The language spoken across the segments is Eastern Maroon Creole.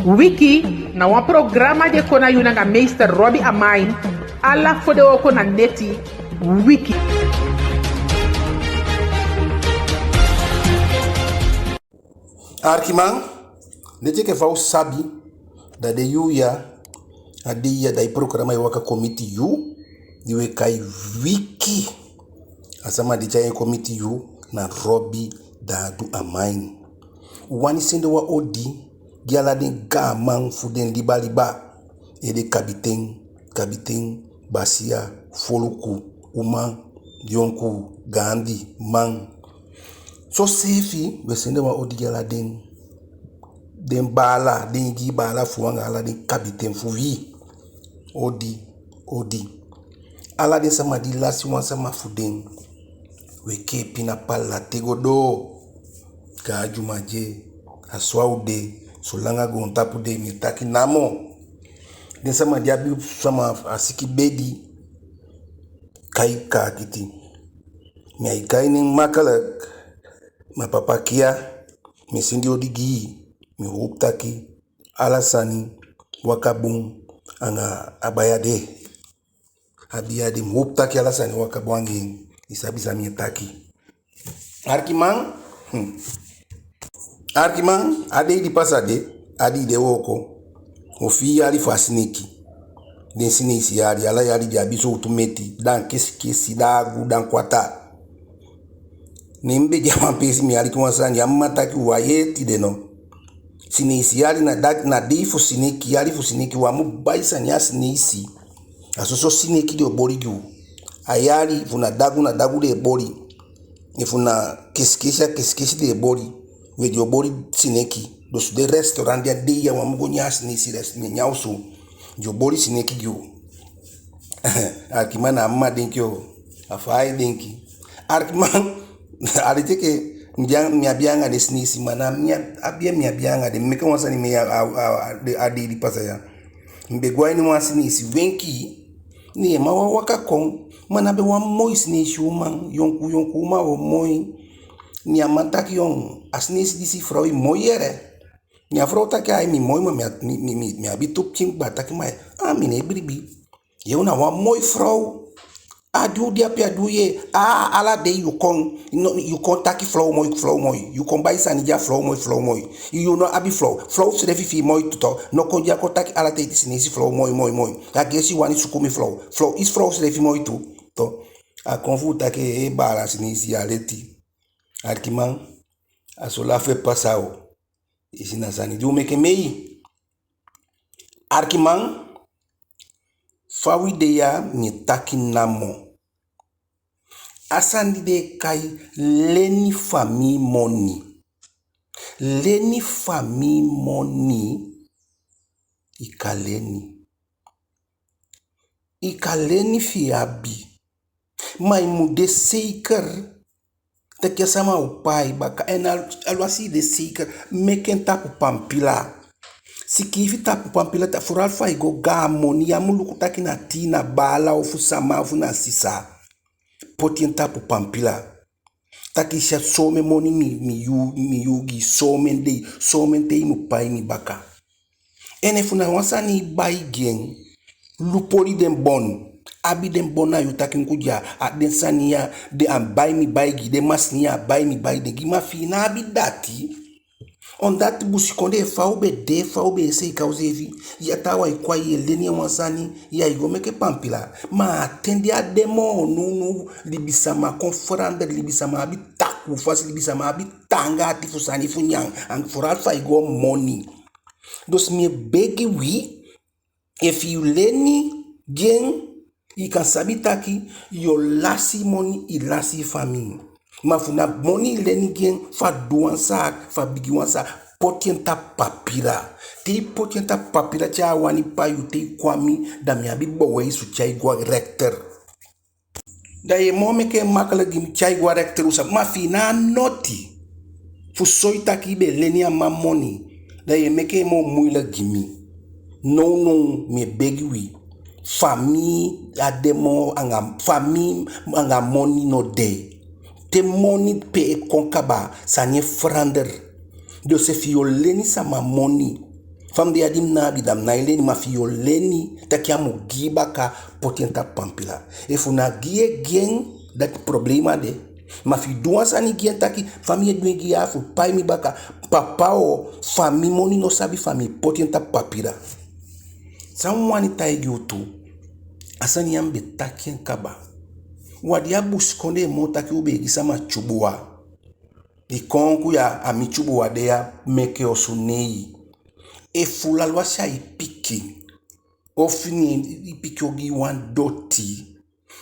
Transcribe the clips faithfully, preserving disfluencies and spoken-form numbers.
Wiki na wan programa di e kon na yu nanga meester Robbie Amain, ala fodewooko na neti. Wiki. Arkiman, neti enke fa u sabi, da den yuu ya, a dei ya, da i programa e waka kon miti yu, di we kai Wiki. A sama di tyai en kon miti yu na Robbie Dadu Amain. U wani sende wan odi gi ala den gaaman fu den liba liba, ede kabiten, kabiten, basiya, foluku, uman, yonkuu, gaandi, man. Soseefi we sende wan odi gi ala den, den baala, den Ingii baala fu u anga ala den kabiten fu wi. Odi, odi. Ala den sama di lasi wan sama fu den, we kee pina pala te go doo. Kaa dyumadye, a so a o de, solanga goontapu de, mi e taki namo. Den sama di abi sama a siki bedi, kai kaakiti. Mi á e kai nen makkelijk, ma papa Kiya, mi e sende odi gi i, mi howpu taki ala sani waka bun anga a baya de. A baya de, mi howpu taki ala sani waka bun anga en, i sabi san mi e taki. Arkiman, hmm. Arkiman, a dei di pasa de, a dei di e wooko, o fii yali fu a sineki. Den Sineisi yali, ala yali den abi sowtu meti, dan kesikesi, dan agu, dan kwata. Ne mi be de a wan peesi, mi aliki wan sani, a mma taki u á yee tide no. Sineisi yali na da-, na dei fu sineki, yali fu sineki, u á mu bai sani a Sineisi. A soso sineki den o boli gi u. A yali fu na dagu, na dagu den e boli. Efu na kesikesi, a kesikesi den e boli. We, den o boli sineki. Dus den restaurant di a dei ya u á mu go nyan a Sineisi rest-, nyan osu. Den o boli sineki gi u. Arkiman, na a mma denki o, a fa ai denki. Arkiman, a leti enke mi abi anga den Sineisi, ma na mi a-, a bia mi abi anga den. Mi meke wan sani mi a, a, a, a dei di pasa ya. Mi be go a ini wan Sineisi wenki, ne a man waka kon, ma na be wan moi Sineisi uman, yonkuu, yonkuu uman o moi. Ne a man taki: "Yon, a Sineisi disi frow i moi yee." Ne a frow taki: "Ai, mi moi, ma mi a-, mi, mi, mi, mi abi tu pikin kaba." Taki: "Ma, a mi ná e bribi. Yu na wan moi frow. A di u de ape, a di u yee, a, ala dei yu kon, no, yu kon taki frow moi, frow moi. Yu kon bai sani dya frow moi, frow moi. Yu, yu no abi frow. Frow srefi fi i moi tu, to. No kon dya kon taki ala ten Sineisi frow moi, moi, moi. A gesi i wani suku mi frow. Frow, i frow srefi moi tu, to." A kon fu taki: "Ee, baala Sineisi, a leti." Arkiman, a so lafu e pasa o. I si na sani di u meke mei. Arkiman, fa wi de ya mi e taki namo. A sani di den e kai leni famii moni. Leni famii moni, i kan leni. I kan leni fi i abi. Ma i mu de seiker taki a sama o pai baka. En al-, alwasi i de seiker, meke en tapu pampila. Sikiifi tapu pampila, ta-, vooral fa i go gaan moni, ya mu luku taki na tii, na baala ofu sama ofu na sisa. Poti en tapu pampila. Taki i si, a somen moni mi, mi yu-, mi yuu gi i, somen dei, somen ten i mu pai mi baka. En efu na wan sani i bai gi en, lu poli den bon, abi den bon na yu taki: "Nkudia, a den sani ya, den a bai mi bai gi, den masini ya a bai mi bai den gi." Ma fi i ná abi dati, omdat busikondee, fa u be de, fa u be e seeka useefi, ya, taawan e kon, ai e leni en wan sani, ya e go meke pampila. Ma a ten di á de moo, nownow libisama kon verander, libisama abi takuu fasi, libisama abi taanga ati fu sani fu nyan, en vooral fa i go moni. Dus mi e begi wi, efu i leni gi en, i kan sabi taki yo lasi i moni, i lasi i famii. Ma efu na moni i leni gi en fu a du wan zaak, fu a bigin wan zaak, poti en tapu pampila. Te i poti en tapu pampila, te a á wani pai yu, te i kon a mi, da mi abi bewijs fu tyai go a rechter. Da yu e moo meke en makkelijk gi mi, tyai go a rechter, u sabi. Ma fi i ná a noti fu soi taki i be leni a man moni, da yu e meke en moo moeilijk gi mi. Nownow mi e begi wi, famii á de moo anga, famii anga moni no de. Te moni pe e kon kaba, sani e verander. Dus efu yo leni sama moni, Fa mi de ya, di mi ná abi, da mi nái leni, ma fi yu o leni taki a mu gi i baka, poti en tapu pampila. Efu na gi yu e gi en, dati problema á de. Ma fi yu du wan sani gi en taki, fa mi e du en gi yu, a fu pai mi baka, papa o, fa mi moni no sabi, fa mi poti en tapu pampila. San mi wani taigi u tu, a sani ya mi be taki en kaba. U á de a busikondee moo taki u be e gi sama tyubuwa. I kon ku ya, a mi tyubuwa de ya, meke osu, nei. Efu alwasi a i pikin, ofu i pikin o gi i wan doti,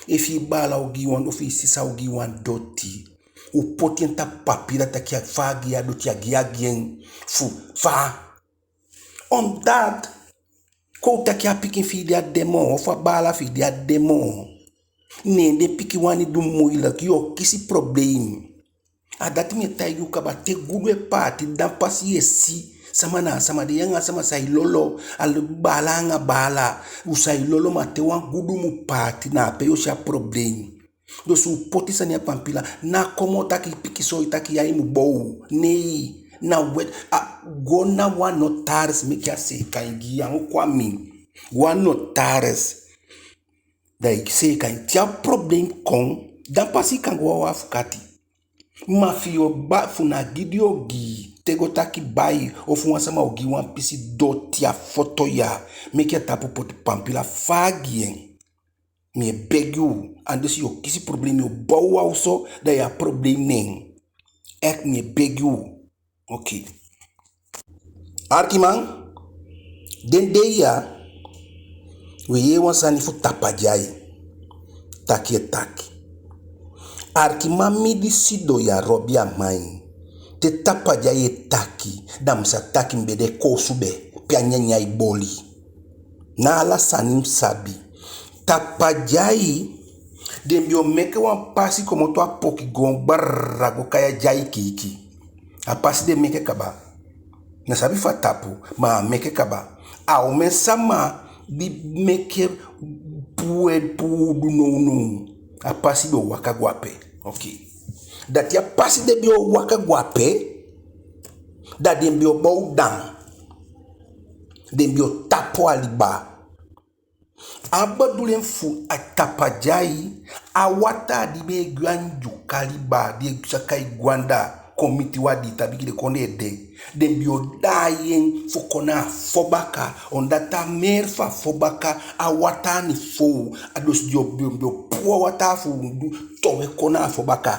efu i baala o gi i wan, ofu i sisa o gi i wan doti, u poti en tapu pampila taki a fa a gi i a doti, a gi i a gi en fu fa. Omdat, kon u taki a pikin fi i di á de moo, ofu a baala fi i di á de moo, ne den pikin wani du moeilijk, yu o kisi problem. A dati mi e taigi u kaba, te gudu e paati, dan pasi yu e si sama na a sama de. Yu anga sama sa e lolo, a baala anga baala, u sa e lolo, ma te wan gudu mu paati, na ape yu o si a problem. Dus u poti sani a pampila, ná kon moo taki pikin soi taki ya i mu bow. Nei, na wet, a, go na wan notaris meke a seeka en gi i, a o kon a mi. Wan notaris. Da i seeka en, te a problem kon, dan pasi i kan go a wan afukati. Ma fi yu o ba, fu na gi den o gi i, te go taki bai, ofu wan sama o gi i wan pisi doti a foto ya, meke a tapu poti pampila fa a gi en. Mi e begi u, anders yu o kisi problem, yu o bow wan osu, da yu a problem nen. Echt, mi e begi u. Oké. Arkiman, den dei ya, u e yee wan sani fu tapadyai. Taki e taki. Arkiman, mi di sidon ya, Robi Amain. Te tapadyai e taki, da mi sa taki, mi be de koosube, pe a nyanyan e boli. Na ala sani mi sabi. Tapadyai, den be o meke wan pasi komoto a Pokigoon, barra, go kai a Dyai Kiiki. A pasi den meke kaba. Na sabi fu a tapu, ma a meke kaba. A omen sama di meke puu e puu du nownow. A pasi be o waka go ape. Oké. Da te a pasi de be o waka go ape, da den be o bow dan. Den be o tapu a liba. A bedoeling fu a tapadyai, a wataa di be e gwe a Ndyuka liba, di e saka e gwe anda, kon miti u a Diitabiki, den kondee de. Den be o daai en fu kon na Afobaka, omdat a meer fu Afobaka, a wataa niveau, a dus den o, den o, den o puu a wataa fu du towe kon na Afobaka.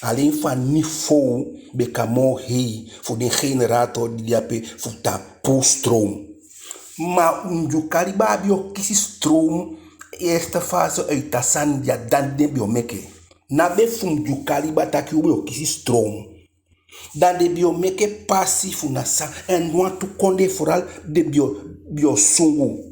Alleen fu a niveau be kan moo hei fu den generator di de ape fu tan puu stroom. Ma Ndyuka liba á be o kisi stroom, eerste fase uit a sani di a dan den be o meke. Ná be fu Ndyuka liba taki u be o kisi stroom. Da den be o meke pasi fu na san, en wantu kondee vooral den be o, be o sungu.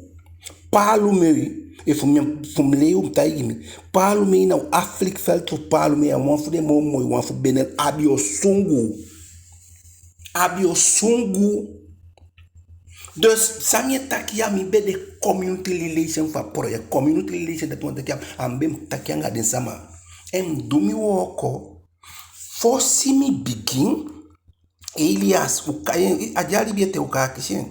Paalumei, efu mi, fu mi lei u mu taigi mi. Paalumei na a vliegveld fu Paalumei, a wan fu den moo moi wan fu Beneland, a be o sungu. A be o sungu. Dus san mi e taki ya, mi be de community relation fu a project. Community relation, dati wani taki a mi be mu taki anga den sama. En mi du mi wooko. Fosi mi bigin, Elias, u kai en, a di a libi ete u kan akisi en.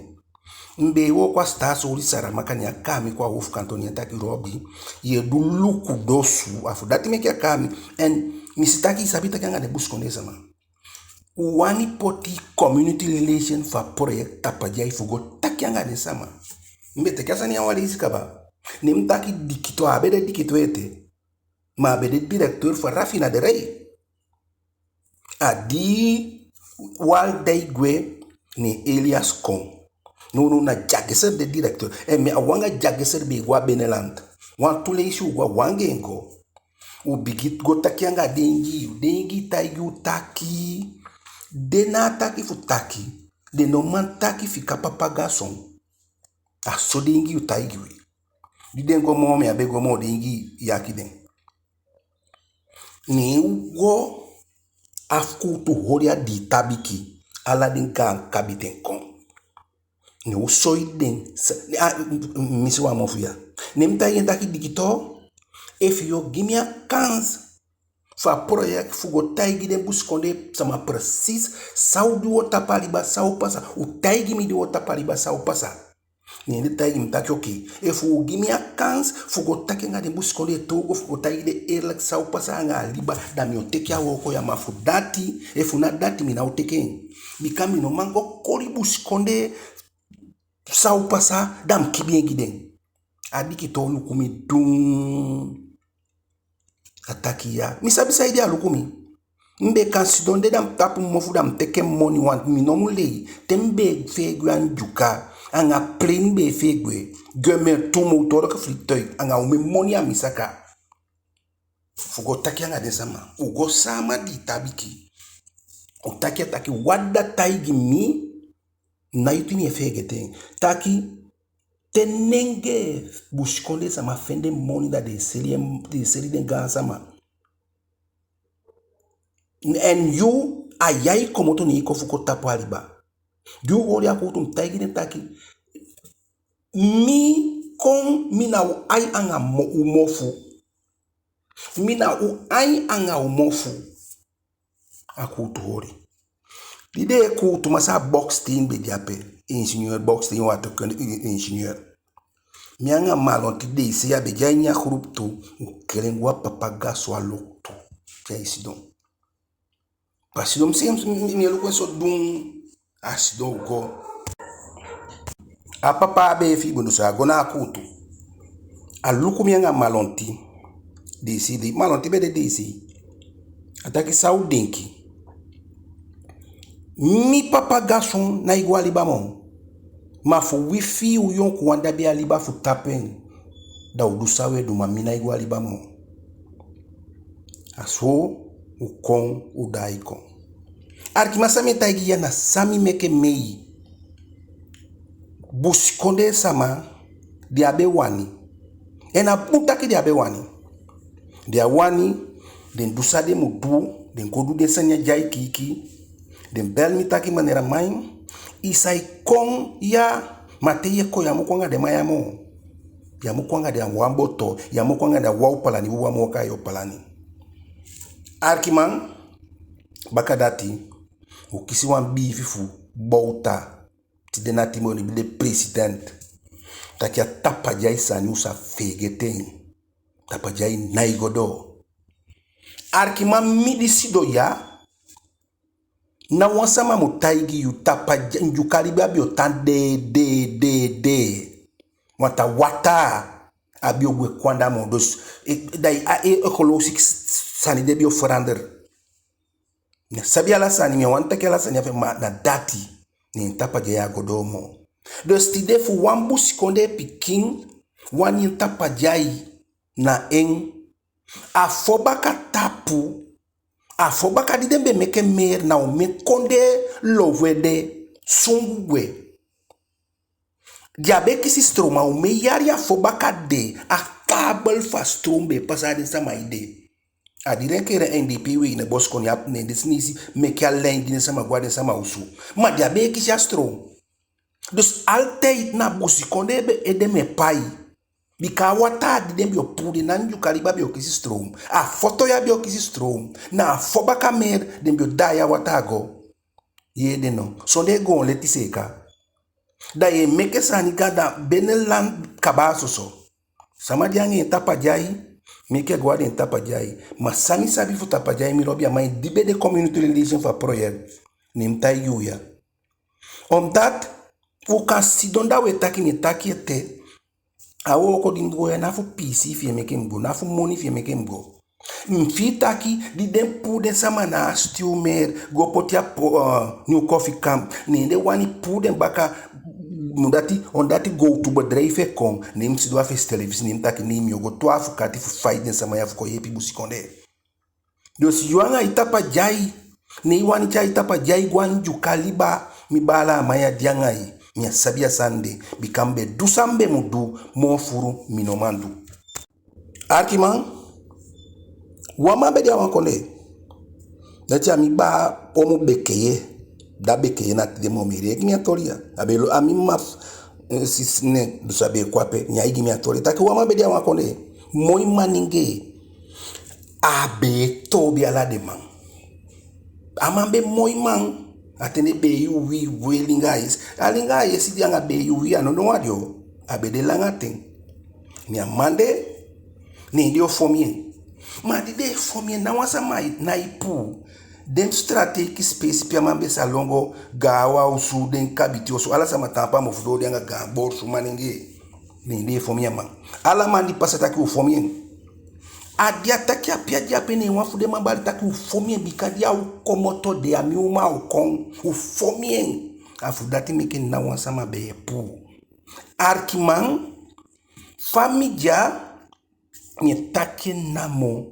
Mi be e wooko a Staatsolie Saramacca, ne a kai mi kon a hoofdkantoor, ne a taki: Robi, yu e du luku dosu, a fu dati meke a kai mi. En mi si taki i sabi taki anga den busikondee sama. U wani poti community relation fu a project Tapadyai fu go taki anga den sama. Mi be teke a sani ya wan leisi kaba. Ne mi taki dikitoo, a á be de dikitoo ete. Ma a be de directeur fu a raffinaderij. A di Waldei gwe, ne Elias kon. Nownow na Jageser de directeur. En mi, a u anga Jageser be e go a Beneland. Wantu leisi u go, a u anga en go. U bigin go taki anga den Ingii. Den Ingii taigi u taki, den ná a taki fu taki. Den no man taki fika papa Gazon. A so den Ingii taigi wi. Di den go moo, mi á be go moo, den Ingii yaki den. Ne u go a kuutuholi a Diitabiki, ala den gaan kabiten kon. Ne u soi den, sa-, a, mi si wan mofu ya. Ne mi taigi en taki dikitoo, efu yu o gi mi a kans, fu a project fu go taigi den busikondee sama precies san u du, u o tapu a liba, san o pasa. U taigi mi di u o tapu a liba, san o pasa. Ne den taigi mi taki, oké, efu u gi mi a kans fu go taki anga den busikondee te u go fu go taigi den eerlijk san o pasa anga a liba, da mi o teke a wooko ya. Ma fu dati, efu ná dati, mi ná o teke en. Bika mi no man go koli busikondee san o pasa, da mi kibii en gi den. A dikitoo luku mi dun. A taki ya. Mi sabi saide a luku mi. Mi be kan sidon de, da mi tapu mofu, da mi teke moni, want mi no mu lei. Te mi be e fee gwe a Ndyuka, anga plane mi be e fee gwe. Gwe mi e tu, mi o toon leki vliegtuig, anga omen moni a mi saka. Fu go taki anga den sama. U go sama di tabiki. U taki a taki, Wada taigi mi, na yu tini e feegete en. Taki, te nengee busikondee sama fende moni, da den e seli en, den e seli den gaansama. En yu, a ya i komoto, ne i kon fu kon tapu a liba. Di u oli a kuutu, mi taigi den taki, mi kon, mi na u ain anga mo-, u mofu. Mi na u ain anga u mofu. A kuutu oli. Di den e kuutu, masaa Boksteen be de ape. Ingenieur Boksteen, waterkunde ingenieur. Mi anga Malonti, den seei a be de a ini a groep tu. U kelen go a Papa Gason a loktu. Te ai sidon. Pasi don mi si en, mi, mi e luku en so dun. A sidon, u go. A papa á be e fii bun, dus a go na a kuutu. A luku mi anga Malonti. Deesi, di Malonti be de deesi. A taki: San u denki? Mi, Papa Gason, nái go a liba moo. Ma fu wi fii u yonkuwan di abi a liba fu tapu en, da u du san u e du, ma mi nái go a liba moo. A so u kon, u daai kon. Alikiman, san mi e taigi ya na san mi meke mei. Busikondee sama, den á be wani. En a bun taki den á be wani. Den á wani, den du san den mu du, den go du den sani ya di ai kiiki. Den bel mi taki: Meneer Amain, i sa e kon ya, ma te yu e kon, yu á mu kon anga den man ya moo. Yu á mu kon anga den a wan boto, yu á mu kon anga den a wan opalani, wawan moo kai opalani. Alikiman, baka dati, u kisi wan biifi fu Bouta, tide na Timor, di be de president. Taki a Tapadyai sani u sa feegete en. Tapadyai nái go doo. Alikiman, mi di sidon ya, ná wan sama mu taigi yu, Tapadyai, Ndyuka liba be o tan dee, dee, dee, dee. Want a wataa á be o gwe kon anda moo. Dus, e, da i, a, e, ekolosiki sani de be o verander. Mi á sabi ala sani, mi á wani taki ala sani a fu en, ma na dati. Ne en Tapadyai á go doo moo. Dus tide fu wan busikondee pikin wani en Tapadyai, na en. A fo baka tapu, a fo baka di den be meke meer, na omen kondee lowe de, sungu gwe. Den á be kisi stroom, a omen yali a fo baka de, a kabel fu a stroom be e pasa a den sama ede. A di den kere N D P wei, ne Bosconi, a, ne den Sinisi meke a lijn gi den sama go a den sama osu. Ma den á be e kisi a stroom. Dus altijd na busikondee be ede mi e pai. Bika a wataa di den be o puu de, ná Ndyuka liba be o kisi stroom. A foto ya be o kisi stroom. Na a fo baka meer den be o daai a wataa go. Yee, den no. Sondee goon leti seeka. Da yu e meke sani, gada, binnenland kaba a soso. Sama di anga en Tapadyai, meke a go a den Tapadyai. Ma san mi sabi fu Tapadyai, mi lobi a man di be de community relation fu a project. Ne mi taigi u ya. Omdat u kan sidon da u e taki, mi e taki ete. A wooko di mi go ya, ná fu piisii fi en meke mi go, ná fu moni fi en meke mi go. Mi fii taki di den puu den sama na a stuwmeer go poti a po-, eh, Nieuw Koffiekamp, ne den wani puu den baka, omdat, omdat gowtu bedrijf e kon, ne mi sidon a fesi telefisi, ne mi taki: Nee, mi o go toon afukati fu fai den sama ya fu kon yeepi busikondee. Dus yu anga i Tapadyai, ne i wani tyai Tapadyai go a Ndyuka liba, mi baala, a man ya de anga i, mi á sabi a sani de, bika mi be du san mi be mu du, moo fuu mi no man du. Alikiman, wan man be de a wan kondee. Dati a mi baa omu Bekeye, da Bekeye na tide moo mi e gi mi a toli ya. A be lon a mi mma, eh, sisi nen, dus a be e kon ape, ne ai gi mi a toli. Taki wan man be de a wan kondee. Moi manengee. A be e toobi ala den man. A man be moi man. A ten de be e uwii, uwii linga a yesi. A linga a yesi di anga be e uwii, a no now a de o. A be de langa ten. Ne a man de, ne den o fon en. Ma di den e fon en, ná wan sama nái puu. Den strategic space pe a man be sa lon go, gaan wan osu, den kabiten osu, ala sama taampu a mofu doo de anga gaan boosu manengee. Ne den e fon a man. Ala man di pasa taki u fon en. A di a taki ape, a di ape, ne wan fu den man bali taki u fon en, bika di a o komoto de, a mi uman o kon, u fon en. A fu dati meke ná wan sama be e puu. Alikiman, fa mi de ya, mi e taki en namo,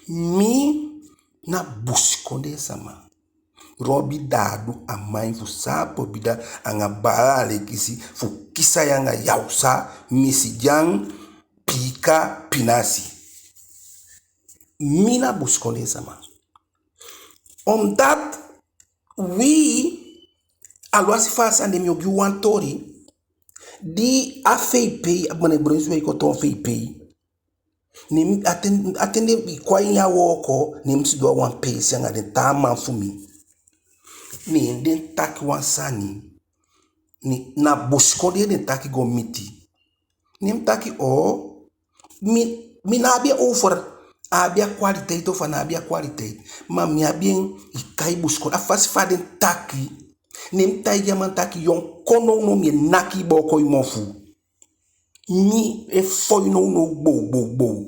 mi na busikondee sama. Robi Daadu, a man fu Saapu Obida, anga baala Alekisi, fu Kisai anga Yawsa, Misidian, Piika, Pinasi. Mi na busikondee sama. Omdat wi, alwasi fa a sani de, mi o gi u wan toli. Di a fei pei, a bone bronsi wei kon toon fei pei. Ne mi, a ten, a ten de mi kon a ini a wooko, ne mi sidon a wan peesi anga den taa man fu mi. Ne den taki wan sani. Ne na busikondee den taki go miti. Ne mi taki o, mi, mi ná abi en over. A abi a kwaliteit of a ná abi a kwaliteit. Ma mi abi en, i kai busikondee. A fasi fa den taki. Ne mi taigi a man taki, yu o kon nownow, mi e naki i booko i mofu. Mi e fon i nownow gbow, gbow, gbow.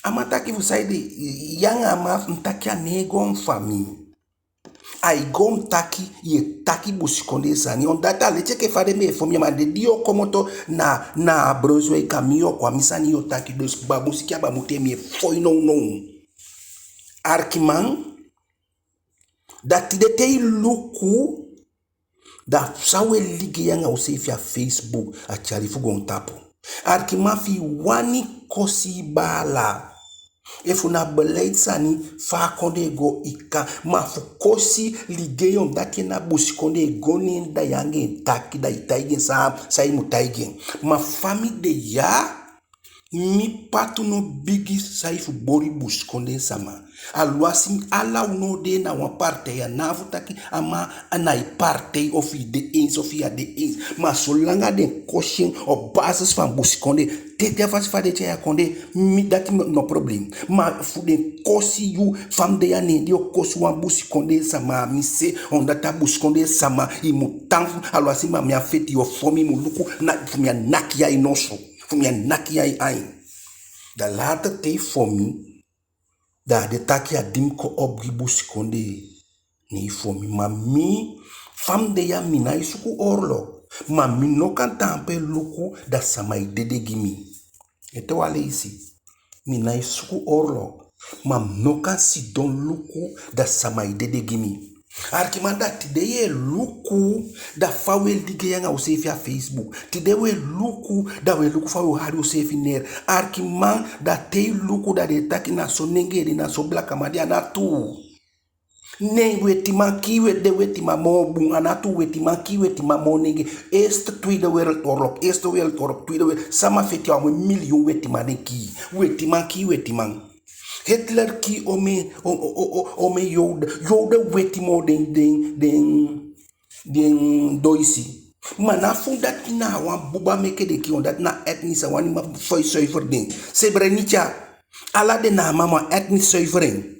A man taki fu saide, yu anga a man, mi taki a ná e go on fa mi. Ai go mi taki, yu e taki busikondee sani. Omdat a leti enke fa den be e fon mi, a man de di yu o komoto na, na Brunswijk, a mi yu o kon a mi sani yu o taki. Dus babun sikin a babun ten, mi e fon i nownow. Alikiman, da tide te i luku, da san u e ligei anga useefi a Facebook, a tyali fu goontapu. Alikiman, fi i wani kosi i baala, efu na beleid sani, fa a kondee e go i kan, ma fu kosi, ligei en, dati na busikondee, go ne en, da yu anga en taki, da i taigi en san, san i mu taigi en. Ma fa mi de ya, mi patu no bigi sai fu boli busikondee sama. Alwasi ala u no de na wan partij, a ná fu taki a man a ná i partij, of i de eens of i á de eens. Ma solanga den kosi en op basis van busikondee, te a fasi fa den e tyai a kondee, mi dati no, no problem. Ma fu den kosi yu, fa mi de ya, ne den o kosi wan busikondee sama a mi se, omdat a busikondee sama, i mu tan fu, alwasi ma mi á feti, yu o fon mi, i mu luku, na, fu mi á naki yu a i noso. Fu mi á naki yu a i ain. Da later te i fon mi, da a de taki a di mi kon opo gi busikondee, ne i fon mi. Ma mi, fa mi de ya, mi nái suku oorlog. Ma mi no kan taampu e luku da sama e dede gi mi. Ete wan leisi. Mi nái suku oorlog. Ma mi no kan sidon luku da sama e dede gi mi. Alikiman, da tide yu e luku, da fa u e ligei anga useefi a Facebook. Tide u e luku, da u e luku fa u e hali useefi neer. Alikiman, da te i luku, da den e taki na so nengee de, na so blakaman de, a ná tuu. Ne wetiman kii weti, den wetiman moo bun, a ná tuu, wetiman kii wetiman moo nengee. Eerste, Tweede Wereldoorlog, Eerste Wereldoorlog, Tweede Wereld, sama feti, a wan miliyun wetiman den kii. Wetiman kii wetiman. Hitler kii omen, o, o, o, o, omen Joden. Joden weti moo den, den, den, den Doisi. Ma ná fu dati na wan buba meke den kii, omdat na etnisch, a wani man fon i zuiver den. Srebrenica. Ala den na a man, ma etnisch zuivering.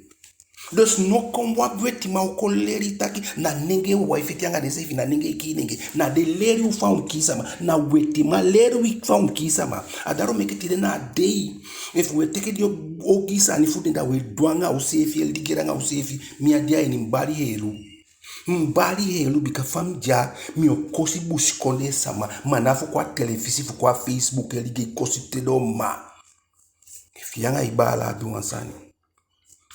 Dus no kon wan wetiman o kon leri i taki na nengee wawan e feti anga denseefi, na nengee e kii nengee. Na den leri u fa u mu kii sama. Na wetiman leri wi fa u mu kii sama. A dati o meke tide na a dei, efu u e teke den o, ogii sani fu den, da u e du anga useefi, e ligei anga useefi. Mi á de a ini, mi bali heelu. Mi bali heelu bika fa mi de ya, mi o kosi busikondee sama. Ma ná fu kon a telefisi, fu kon a Facebook e ligei kosi te doo mma. Efu yu anga i baala abi wan sani,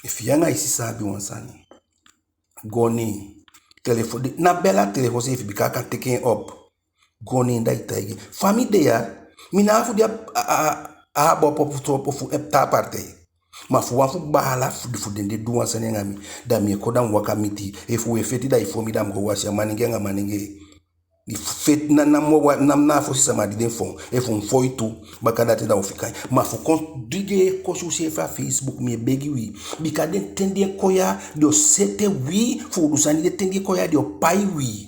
efu yu anga i sisa abi wan sani, go ne en. Telefon, na bel a telefon seefi, bika a kan teke en op. Go ne en da i taigi en. Fa mi de ya, mi ná abi fu de a, a, a, a bopo fu, fu, fu taa partij. Ma fu wan fu baala fu, fu den de du wan sani anga mi, da mi e kon, da mi waka miti i. Efu u e feti, da i fon mi, da mi go wasi a manengee anga manengee. Di feti na, na mi wan, na mi na a fosi sama di den fon. Efu mi fon i tu, baka dati da u fika en. Ma fu kon di den e kosi useefi a Facebook, mi e begi wi. Bika den ten di e kon ya, den o sete wi fu u du sani, den ten di e kon ya, den o pai wi.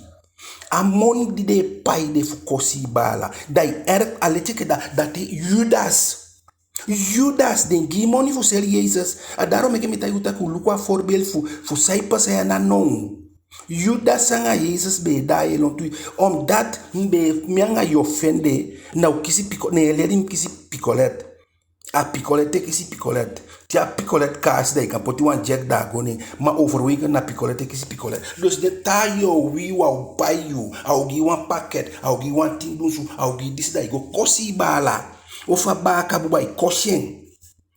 A moni di den e pai den fu kosi i baala. Da i erg a leti enke da, dati Judas. Judas, den gi i moni fu seli Yesus. A dati meke mi e taigi u taki u luku a voorbeeld fu, fu san e pasa ya na now. Judas anga Yesus be e daai e lontu. Omdat mi be, mi anga yu o fende, na u kisi piko, ne en leli mi kisi pikolet. A pikolet e kisi pikolet. Te a pikolet kaasi da i kan poti wan dyek da a go ne en. Ma overwegend na pikolet e kisi pikolet. Dus den taa yu o wii, a o pai yu, a o gi i wan paket, a o gi i wan tin dunsu, a o gi i disi, da i go kosi i baala. Ofu a baaka buba, i kosi en.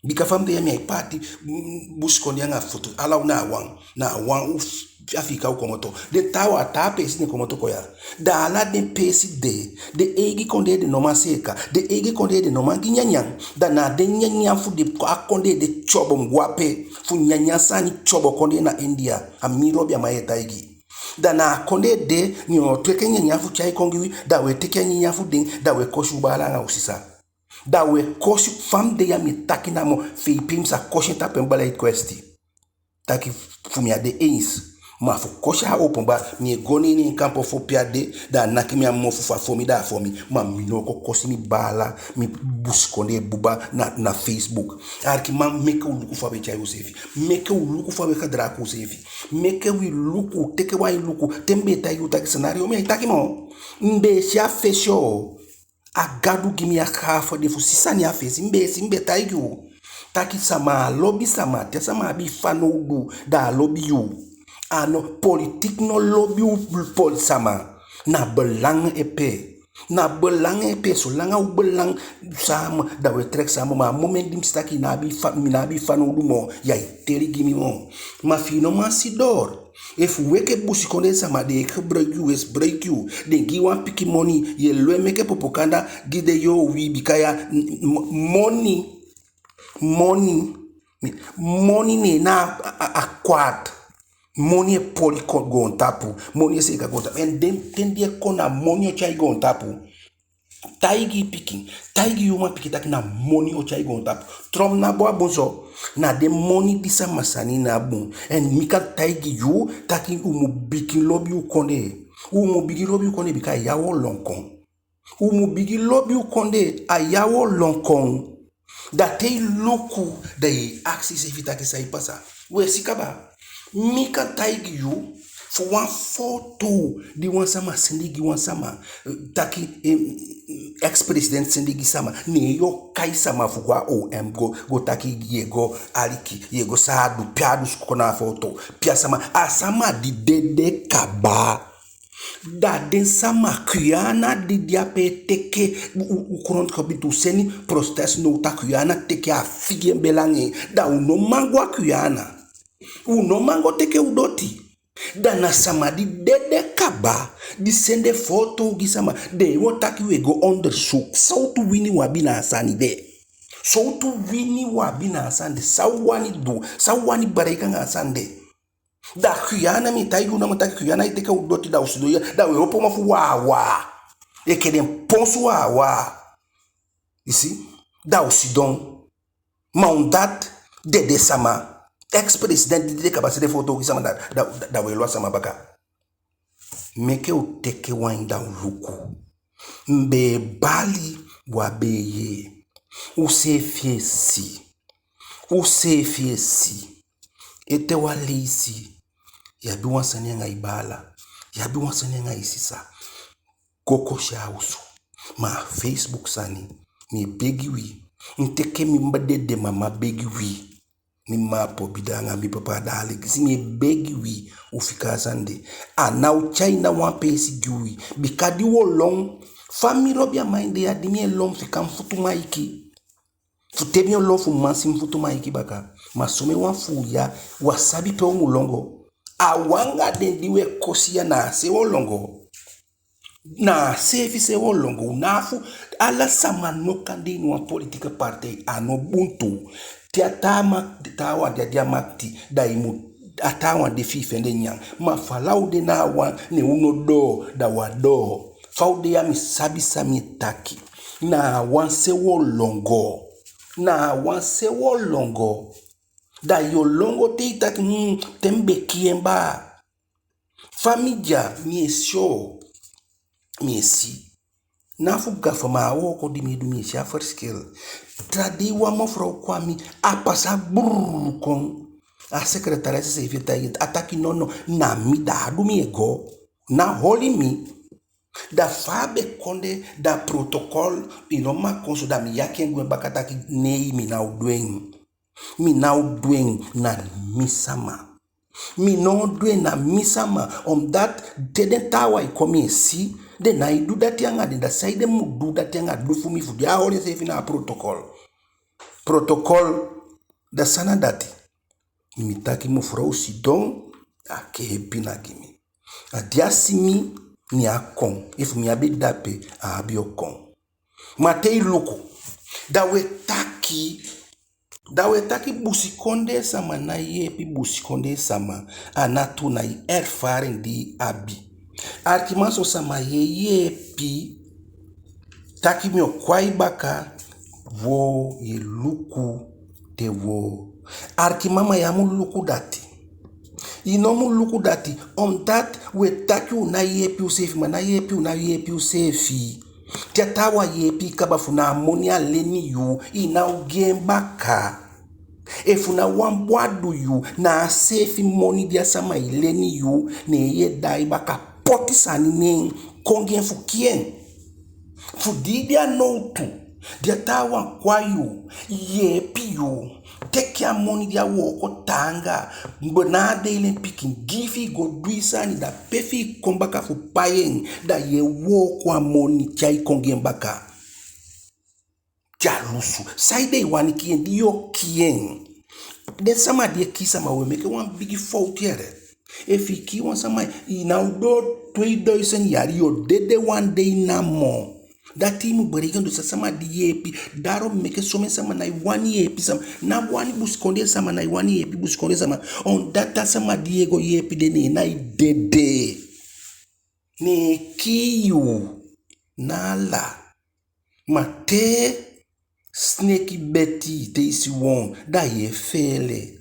Bika fa mi de ya, mi á e paati, mm, busikondee anga futu. Ala u na a wan, na a wan u f-, Afiika u komoto. Den taawan a taa peesi den komoto kon ya. Da ala den peesi de, den eigi kondee den no man seeka. Den eigi kondee den no man gi nyanyan. Da na den nyanyan fu den a kondee de tyobo mi go ape. Fu nyanyan sani tyobo kondee na India. A mi lobi a man e taigi. Da na a kondee de, ne u o teke nyanyan fu tyai kon gi wi, da u e teke a nyanyan fu den, da u e kosi u baala anga u sisa. Da u e kosi, fa mi de ya mi e taki namo, fei pe mi sa kosi en tapu en beleid kwestie. Taki fu mi á de eens. Ma fu kosi a openbaar, mi e go ne en kampu fu pe a de, da a naki mi a mofu, fu a fon mi da a fon mi. Ma mi no o kon kosi mi baala, mi busikondee buba na, na Facebook. Alikiman, meke u luku fa u e tyai useefi. Meke u luku fa u e gedraag useefi. Meke wi luku, teke wan ain luku. Te mi be e taigi u taki scenario, mi á e taki moo. Mi be e si a fesi o. A Gadu gi mi a gave de fu si sani a fesi, mi be e si, mi be taigi u. Taki sama á lobi sama, te sama abi i fanowdu, da a lobi yu. A no, politiek no lobi u, poli sama. Na belang e pee. Na belang e pee, solanga u belang samen, da u e trek samen, ma a moment di mi si taki i ná abi fa-, mi ná abi i fanowdu moo, ya e teli gi mi moo. Ma fi i no man si door. Efu u enke busikondee sama, den e gebruik yu, u e gebruik yu. Den gi i wan pikin moni, yu e lon e meke propaganda gi den, yu o wii bika ya, m-, m-, moni, moni, moni ne en na a, a, a kwaad. Moni e poli kon goontapu, moni e seeka goontapu. En den ten di e kon na moni o tyai goontapu. Taigi i pikin, taigi i umanpikin taki na moni o tyai goontapu. Trump ná bo a bun so, na den moni di sama sani ná bun. En mi kan taigi yu taki u mu bigin lobi u kondee. U mu bigin lobi u kondee bika a ya u o lon kon. U mu bigin lobi u kondee, a ya u o lon kon. Da te i luku, da i e akisi iseefi taki san e pasa. U e si kaba. Mi kan taigi yu fu wan foto di wan sama sende gi wan sama, eh, taki, eh, ex-president sende gi sama, ne yu o kai sama fu go a O M go, go taki yu e go aliki, yu e go san a du, pe a du suku kon na a foto, pe a sama, a sama di dede kaba. Da den sama Guyana di de ape e teke u, u, u grondgebied, u seni protestnota, Guyana teke a figi en bee langa en. Da u no man go a Guyana. U no man go teke u doti. Da na sama di dede kaba, di sende foto gi sama, den o taki u e go onderzoek. Sowtu wini u abi na a sani de? Sowtu wini u abi na a sani de? San u wani du? San u wani bereik anga a sani de? Da Guyana, mi e taigi u namo taki Guyana e teke u doti, da u sidon ya, da u e opo mofu wawa. Enke den ponsu wawa. I si? Da u sidon. Ma omdat dede sama, ex-president di dede kaba sende foto gi sama, da, da, da u e lon a sama baka. Meke u teke wan ain da u luku. Mi be e bali, u á be e yee. Useefi e si. Useefi e si. Ete wan leisi, yu abi wan sani anga i baala, yu abi wan sani anga i sisa, go kosi a osu. Ma a Facebook sani, mi e begi wi. Mi teke mi mma dede mama begi wi. Mi mma a pobida anga mi papa a daaliki, si mi e begi wi, u fika a sani de. A ná o tyai na wan peesi gi wi. Bika di u o lon, fa mi lobi a man de ya, di mi e lon fika mi futu maiki. Fu te mi o lon fu mi man si mi futu maiki baka. Ma somen wan fu u ya, u á sabi pe u mu lon go. A u anga den di u e kosi ya, na a se u o lon go. Na a seefi se u o lon go. U ná abi fu, ala sama no kan de ini wan politieke partij, a no bun tu. Te a taa mak-, taawan de a makiti, da i mu, a taawan de fi i fende nyan. Ma fu ala u de na a wan, ne u no doo, da u á doo. Fa u de ya, mi sabi san mi e taki. Na a wan se u o lon go. Na a wan se u o lon go. Da yu o lon go te i taki, hmm, te mi be kii en baa. Fa mi de ya, mi e si o. Mi e si. Na fu gafa, ma a wooko di mi e du, mi e si a verschil. Taa dei wan mevrouw kon a mi, a pasa brrr kon. A secretaresse seefi e taigi en, a taki nono, na mi, da a du mi e go. Na holi mi. Da fa a be kon de, da protocol, i no man kon so, da mi yaki en gwe baka taki, nee, mi ná o du en. Mi ná o du en, na mi sama. Mi ná o du en, na mi sama. Omdat te den taawan e kon, mi e si, den nái du dati anga den, da saide mi mu du dati anga du fu mi fu di a holi enseefi na a protocol. Protocol, da san na dati? Mi taki mevrouw sidon, a kee pina gi mi. A di a si mi, ne a kon. Efu mi á be de ape, a á be o kon. Ma te i luku, da u e taki, da u e taki busikondee sama nái yeepi busikondee sama, a ná tuu, na i ervaring di i abi. Arkiman, son sama yu e yeepi, taki mi o kon a i baka, woo, yu e luku te woo. Arkiman, ma yu á mu luku dati. I no mu luku dati, omdat u e taki u nái yeepi useefi, ma nái yeepi u nái yeepi useefi. Te a taawan yeepi i kaba, fu na a moni a leni yu, i ná o gi en baka. Efu na wan bun a du yu, na a seefi moni di a sama e leni yu, ne yu e daai baka poti sani ne en, kon gi en fu kii en. Fu di i de a nowtu, di a taawan kon a yu, yeepi yu, teke a moni di a wooko taanga, benadeili en pikin gi i fi i go du i sani, da pe fi i kon baka fu pai en, da yu e wooko a moni tyai kon gi en baka. Dyalusu. Saide i wani kii en, di yu o kii en? Den sama di e kii sama, u e meke wan bigi fowtu yee. Efu i kii wan sama, i ná o doo tweeduizend yali, yu o dede wan dei namo. Dati i mu bereken. Dus a sama di yeepi, daarom meke somen sama nái wani yeepi sama. Ná wani busikondee sama nái wani yeepi busikondee sama. Omdat a sama di yu e go yeepi de, ne en nái dede. Ne en kii yu. Na ala. Ma te sineki beti i, te i si woon, da yu e feele.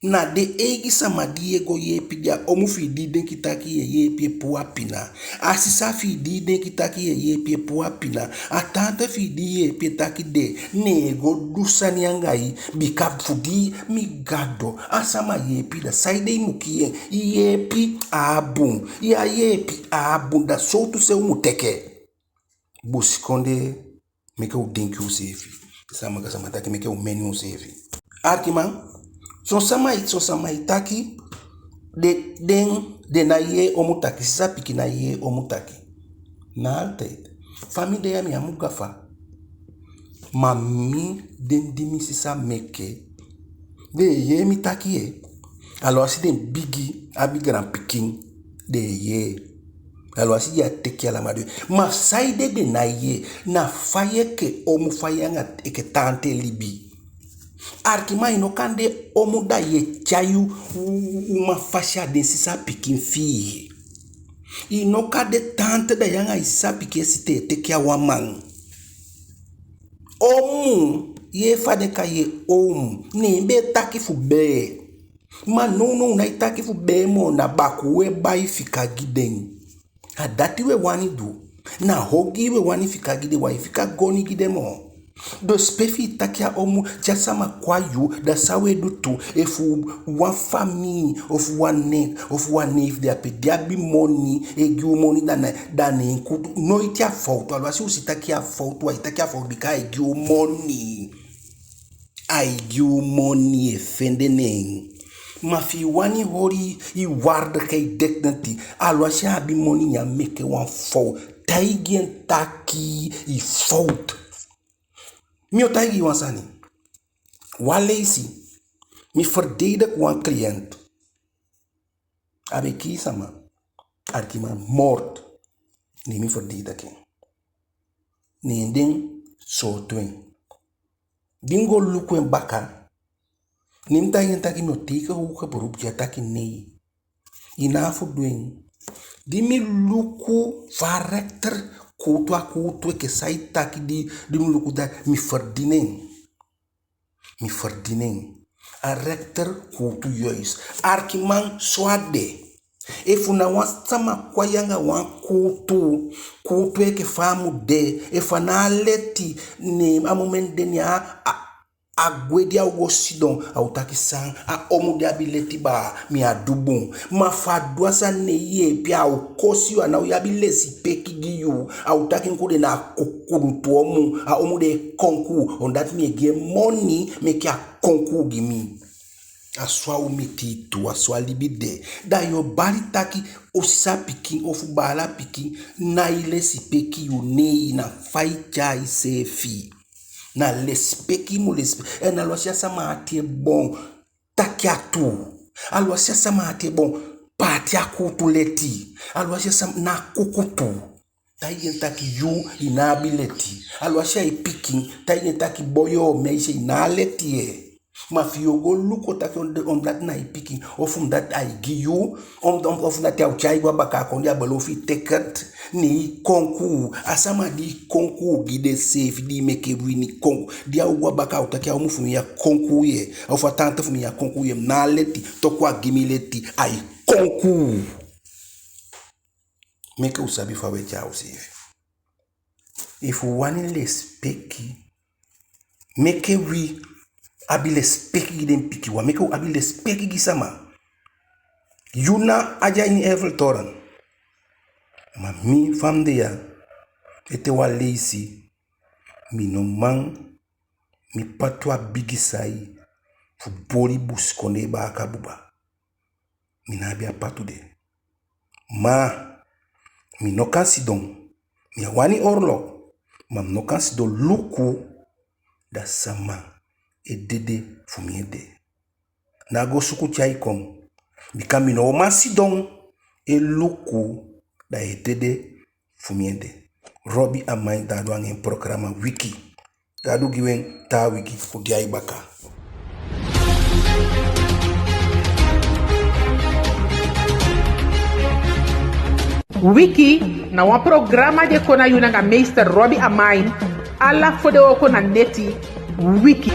Na den eigi sama di yu e go yeepi de, a omu fi i di i denki taki yu e yeepi e puu a pina. A sisa fi i di i denki taki yu e yeepi e puu a pina. A tante fi i di i yeepi e taki de, ne en go du sani anga i, bika fu di mi Gadu, a sama yeepi, da saide i mu kii en? I yeepi, a á bun. Yu á yeepi, a á bun. Da sowtu se u mu teke? Busikondee, meke u denki useefi. Sama, sama taki meke u meni useefi. Arkiman, son sama e, son sama e taki, den, den, den nái yee omu taki, sisa pikin nái yee omu taki. Na altijd. Fa mi de ya, mi á mu gafa. Ma mi, den di mi sisa meke, den e yee mi taki yee. Alwasi den bigi, abi gaanpikin, den e yee. Alwasi den á teke alamala. Ma saide den nái yee? Na fa yu enke omu, fa yu anga enke tante e libi. Arkiman, i no kan de omu da yu e tyai u, u, uman fasi a den sisa pikin fi i. I no kan de tante da yu anga i sisa pikin e sitee teke a wan man. Omu, yee fa den kai en, omu. Ne en be e taki fu bee. Ma nownow u nái taki fu bee moo, na bakuu u e bai fika gi den. A dati u e wani du. Na ogii u e wani fika gi den, u ái fika goni gi den moo. Dus pe fi i taki a omu, te a sama kon a yu, da san u e du tu? Efu wan famii, ofu wan ne, ofu wan neef de ape di abi moni, e gi u moni, da na, da ne en kuutu. Noiti a fowtu, alwasi u si taki a fowtu, u ái taki a fowtu, bika ai gi u moni. Ai gi u moni, e fende neen. Ma fi i wani holi i waardigheid, dignity, alwasi a abi moni, ne a meke wan fowtu, taigi en taki i fowtu. Mi o taigi i wan sani. Wan leisi, mi verdedig wan cliënt. A be kii sama. Arkiman, moord. Ne mi verdedig en. Ne den sooto en. Di mi go luku en baka, ne mi taigi en taki mi o teken hoger beroep gi i, a taki nee. I ná abi fu du en. Di mi luku fa a rechter kuutu a kuutu enke san i taki, di, di mi luku, da mi ferdini en. Mi ferdini en. A rechter kuutu juist. Arkiman, so a de. Efu na wan sama kon a yu anga wan kuutu, kuutu enke fa a mu de, efu a ná a leti, ne a momenti de ne a, a, a gwe di a o go sidon, a o taki san, a omu di abi leti baa, mi á du bun. Ma fu a du a sani, ne i yeepi en, a o kosi yu, a ná o abi lesipeki gi yu. A o taki: Nku, den na kukurutu omu, a omu de e konkuu, omdat mi e gi en moni meke a konkuu gi mi. A so a o miti i tu, a so a libi de. Da yu o bali taki, o sisa pikin ofu baala pikin nái lesipeki yu, nei, na fa i tyai iseefi. Na lesipeki i mu lesipeki. En alwasi a sama ati e boon, taki a tuu. Alwasi a sama ati e boon, paati a kuutu leti. Alwasi a sama, na kukutu. Taigi en taki yu, i ná abi leti. Alwasi a i pikin, taigi en taki: Boi, o meisje, i ná a leti, eh. Ma fi yu o go luku taki om-, omdat na i pikin, ofu omdat ai gi yu, om-, om-, ofu omdat a o tyai i go a bakaa kondee, a beloof i teke, ne i konkuu. A sama di i konkuu gi de seefi, di i meke wini konkuu, di a o go a bakaa, a o taki: A omu fu mi ya konkuu ye, ofu a tante fu mi ya konkuu ye, mi ná a leti, toku a gi mi leti, ai konkuu. Meke u sabi fa u e tyai u seefi. Efu u wani lesipeki, meke wi abi lesipeki gi den pikinwan, meke u abi lesipeki gi sama. Yu na a de a ini Eiffeltoren. Ma mi, fa mi de ya, ete wan leisi, mi no man, mi patu a bigi sai fu boli busikondee baaka buba. Mi ná abi a patu de. Ma mi no kan sidon. Mi á wani oorlog, ma mi no kan sidon luku da sama e dede fu mi ede. Ná go suku tyai kon. Bika mi no o man sidon e luku da e dede fu mi ede. Robbie Amain, da a du anga en programa Wiki. Gadu gi u en taa wiki, u de a i baka. Wiki na wan programa di e kon na yu nanga meester Robbie Amain, ala fodewooko na neti. Wiki.